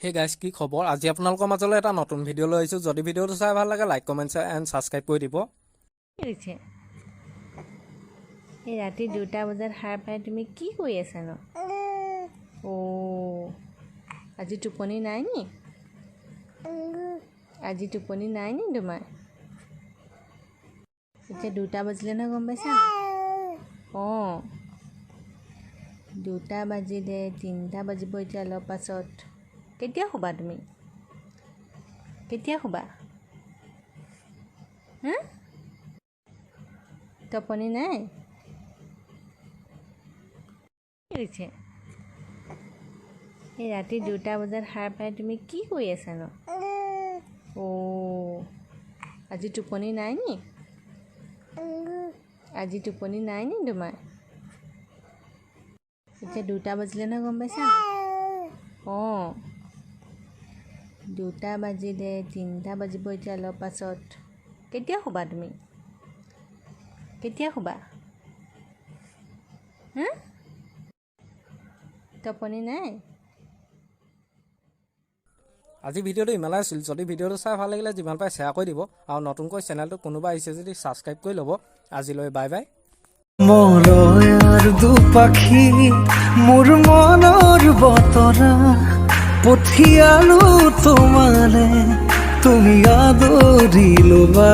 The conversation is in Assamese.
হে গাইজ, কি খবৰ? আজি আপোনালোকৰ মাজলৈ এটা নতুন ভিডিঅ' লৈ আহিছোঁ। যদি ভিডিঅ'টো চাই ভাল লাগে, like, comment, share and subscribe কৰি দিব। কি হৈছে? এই ৰাতি 2টা বজাত সাৰ পাই তুমি কি কৰি আছানো? অ' আজি টোপনি নাই নি? আজি টোপনি নাই নি তোমাৰ? এতিয়া 2টা বাজিলে নহয়, গম পাইছা? অঁ, 2টা বাজিলে, 3টা বাজিব এতিয়া অলপ পাছত। কেতিয়া শুবা তুমি? কেতিয়া শুবা? হা, টোপনি নাই? কি হৈছে? এই ৰাতি 2টা বজাত সাৰ পাই তুমি কি কৰি আছানো? অ' আজি টোপনি নাই নি? আজি টোপনি নাই নি তোমাৰ? এতিয়া 2টা বাজিলে নহয়, গম পাইছা? অঁ, 2টা বাজিলে, 3টা বাজিব এতিয়া অলপ পাছত। কেতিয়া শুবা তুমি? কেতিয়া শুবা? হা, টোপনি নাই? আজি ভিডিঅ'টো ইমানেই আছিল। যদি ভিডিঅ'টো চাই ভাল লাগিলে, যিমান পাৰে শ্বেয়াৰ কৰি দিব আৰু নতুনকৈ চেনেলটো কোনোবা আহিছে যদি ছাবস্ক্ৰাইব কৰি ল'ব। আজিলৈ বাই বাই। মলয়াৰ দুপাখি, মোৰ মনৰ বতৰা পঠিয়ালো তোমালে, তুমি আদৰি ল'বা।